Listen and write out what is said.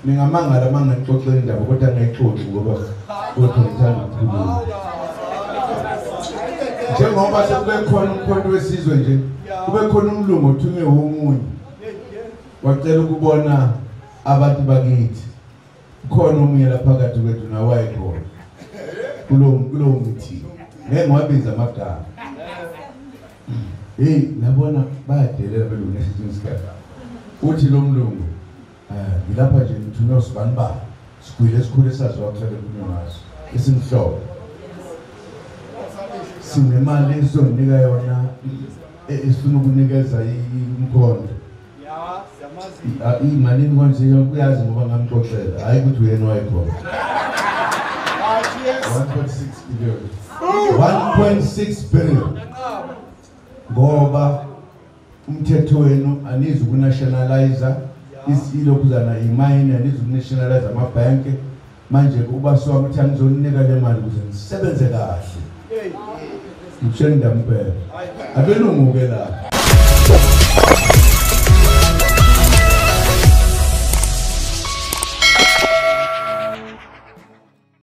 Ningamangala uma ngixoxe indaba kodwa ngayixoxi ngoba kodwa ngithanda ukukhuluma. Njengoba sekube khona uMkhonto weSizwe nje, kube khona umlungu othunywe womunye wacela ukubona abantu bakithi. Khona omunye lapha phakathi kwethu nawe wayekhona kulowo meeting, ngeke ngiwabize amagama. Hey, nabona bayadelela belungu ngesinye isikhathi. Uthi lo mlungu, ngilapha nje ngithunywe usibanibani, sigwile esikhulu esaziwa kuhlale kukhulunywa ngaso, esimhlophe. Sinemali esizonika yona, esifuna ukunikeza umkhonto. Imalini konje uyazi ngoba ngamxoxela, hayi ukuthi uyena wayekhona. 1.6 billion. 1.6 billion. Ngoba umthetho wenu anizi ukunationalize ilokhuzana imayini, anizi ukunationalize amabhenki. Manje ubasi wami uthi angizonika le mali ukuze ngisebenze kahle. Ngitshela indaba impela. Abelungu ke lapha.